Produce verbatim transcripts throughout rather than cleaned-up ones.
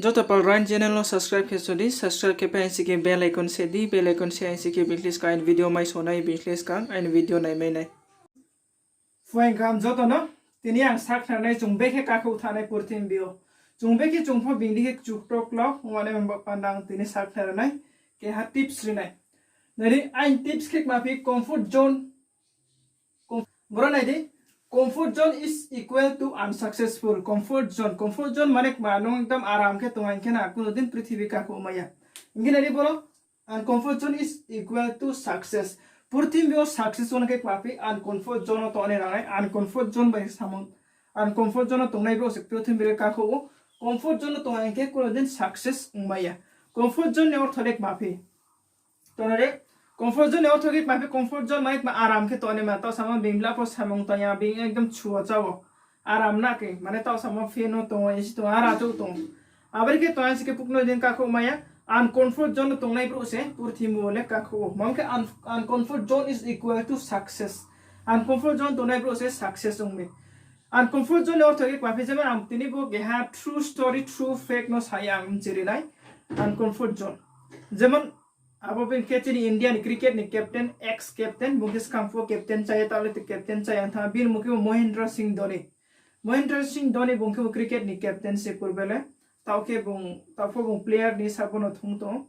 Joto pal Ryan channel no subscribe khe sodi, subscribe khe pai aing si khe bell icon se di, bell icon se aing si khe bini khe skang aini video mai sonai, bini khe skang aini video naimai nai. Phuaing kaham joto no, tini ang sakhnari nai chung bekhe kakhouh thanai purthimbi yo. Chung bekhe chung pho bini khe kchuktok lo, ongmane mba panda ang tini sakhnari nai, keha tips ri nai. Nai di, aini tips khe kma phi comfort zone. Boro nai di, comfort zone is equal to unsuccessful. Comfort zone, comfort zone mane kma, nung ekdom aram khe tong hing khe na, kuno din prithibi kakhouh mai ya. Hing khe nai di boro, uncomfort zone is equal to success. Purthimbi yo success ong khe kma phi uncomfort zone no tong ni nang nai, uncomfort zone bai samung, uncomfort zone no tongnai brouh se purthimbi le kakhouh ou, comfort zone no tong hing khe kuno din success ongmai ya. Comfort zone ni ortho le kma phi Tongnai di, comfort zone ni ortho khe kma phi comfort zone mane kma aram khe tongnaima, taoh samo bini bla pho samung tang ya, bini ekdom chuo chao. Aram na khe, mane taoh samo fan no tong, A C tong, ara chouh tong. Abo dei khe tong hing si khe purthimbi yo din kakhouh mai ya, uncomfort zone no tongnai brouh se purthimbi yo le kakhouh ou. Mane khe un-, uncomfort zone is equal to success. Uncomfort zone tongnai brouh se success ong mi. Uncomfort zone ni ortho khe kma phi jemon ang tini bo keha true story, true fact no sa ye ang mchiri nai. Uncomfort zone. Jemon abo bini khe chini India ni cricket ni captain, ex captain, bung khe skang pho captain chá ye, taoh le captain chá ye thanng, bini mung khe bo Mahendra Singh Dhoni. Mahendra Singh Dhoni bung khe bo cricket ni captain se purbe le, taoh khe bung, taoh pho bung player ni sabo no thung tong.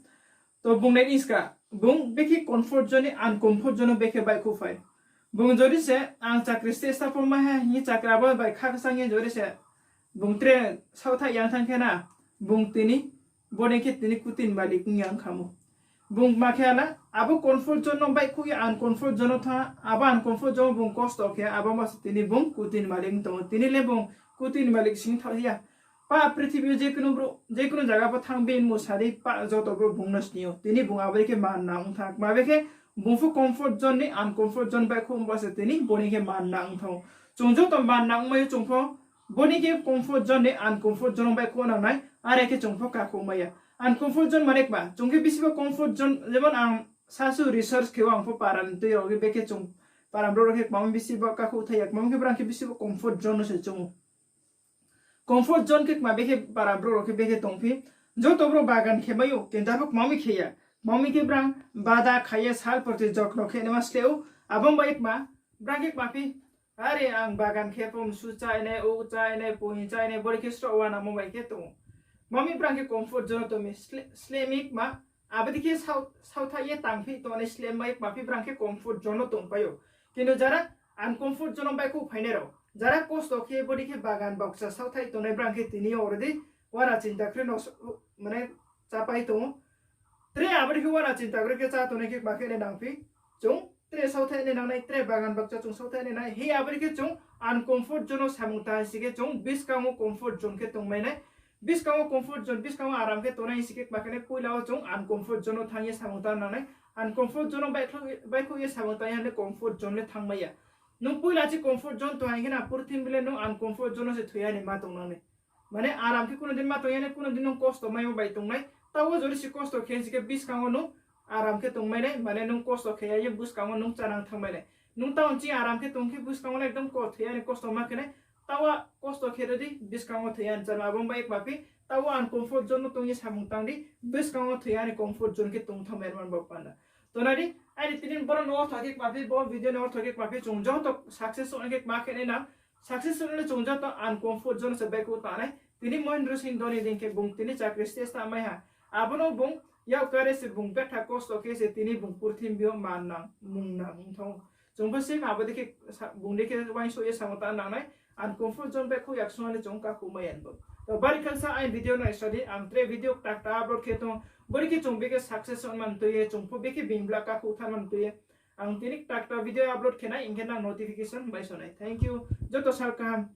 To bung nai ni ska, bung bekhe comfort zone ni uncomfort zone no bekhe baihkhouh phai. Bung jodi se ang chakri ste sta pho mai ha hing ye chakri abo bai khakchang ye jodi se bung tre saohthaih yang thanng khe na, bung tini, bo dei khe tini kuti ni malik ong yang khamo. Bung ma khe na, abo comfort zone no baihkhouh ye uncomfort zone no thanng, abo uncomfort zone no bung kosto khe, abo ma se tini bung kuti ni malik ong tong ou. Tini le bung kuti ni malik sing thaoh ya. Pa prithibi yo je kuno brouh, je kuno zaga pho thanng bini mung sa di, pa joto brouh bung no sni ou. Tini bung abo dei khe manna ong thanng. Kma bai khe bung pho comfort zone ni uncomfort zone baihkhouh ongba se tini bo dei khe manna ong thanng ou. Chung joto manna ongmai ou chung pho, bo dei khe comfort zone ni uncomfort zone no baihkhouh nang nai, are khe chung pho kakhouh mai ya. Uncomfort zone mane kma, chung khe bisi bo comfort zone, jemon ang sasu research khe o ang pho para ni tui rao khe bekhe chung para brouh rao khe kma bisi bo kakhouh thai ya, kma khe brang khe bisi bo comfort zone no se chung ou. Comfort zone khe kma bekhe para brouh rao khe bekhe tong phi. Joto brouh bagan khe mai ou, kintu abo kma mi khe ya. Kma mi khe brang bada khai ye sal porti jotno khe naima sleh ou, abo bai kma, brang khe kma phi, are ang bagan khe pho msu chá nai, ou chá nai, poi chá nai, bo dei khe sroh uanamo bai khe tong ou. Kma mi brang khe comfort zone no tong mi, sleh, sleh mi kma, abo dei khe sao-, saohthaih ye tang phi tongnai sleh mai kma phi brang khe comfort zone no tongpai ou. Kintu jara uncomfort zone no baihkhouh phainai rao, jara kosto khe bo dei khe bagan bakcha saohthaih tongnai brang khe tini already uana chinta kri no s-, mane chápai tong ou. Tre abo dei khe uana chinta kri khe chá tongnai khe kma khe nai nang phi, chung tre saohthaih nai nang nai, tre bagan bakcha chung saohthaih nai nai, hi abo dei khe chung uncomfort zone no samung tang si khe chung buskang wo comfort zone khe tongmai nai. Buskang wo comfort zone, buskang wo aram khe tongnai si khe kma khe nai, poila wo chung uncomfort zone no thanng ye samung tang nang nai. Uncomfort zone no baihkhouh, baihkhouh ye samung tang ya hing le comfort zone le thanngmai ya. Nung poila chi comfort zone tong hing khe na purthimbi le nung uncomfort zone no se thoi ya ni ma tong nang nai. Mane aram khe kuno din ma tong ya nai, kuno din nung kosto maimo bai tong nai. Taoh wo jodi se kosto khe si khe buskang wo nung aram khe tongmai nai, mane nung kosto khe ya ye buskang wo nung chánang thanngmai nai. Nung taoh ching aram khe tong khe buskang wo le ekdom ko-, thoi ya ni kosto ma khe nai. Taoh wo kosto khe ri di, buskang wo thoi ya ni chánang, abo bai kma phi, taoh wo uncomfort zone no tong ye samung tang di, buskang wo thoi ya ni comfort zone khe tong thanngmai nai man bo panda. Tongnai di, aini tini boro no ortho khe kma phi, bo video ni ortho khe kma phi, chung joto success ong khe kma khe nai nang, success ong le chung joto uncomfort zone se baihkhouh tang nai. Tini Mahendra Singh Dhoni dei khe bung tini chakri ste sta mai ha. Abo no bung yak kare se bung betha kosto khe se tini bung purthimbi yo man nang, mung nang ong thanng ou. Chung pho same abo dei khe sa-, bung dei khe uaingsouh ye samung tang nang nai, uncomfort zone baihkhouh yaksung le chung kakhouh mai ya bo. To bari khe sa aini video no naisa di, ang tre video kta kta upload khe tong, bo dei khe chung bekhe success ong man tui ye, chung pho bekhe bini bla kakhouh thanng man tui ye. Ang tini kta kta video upload khe nai, hing khe nang notification bai so nai. Thank you. Joto sal kaham.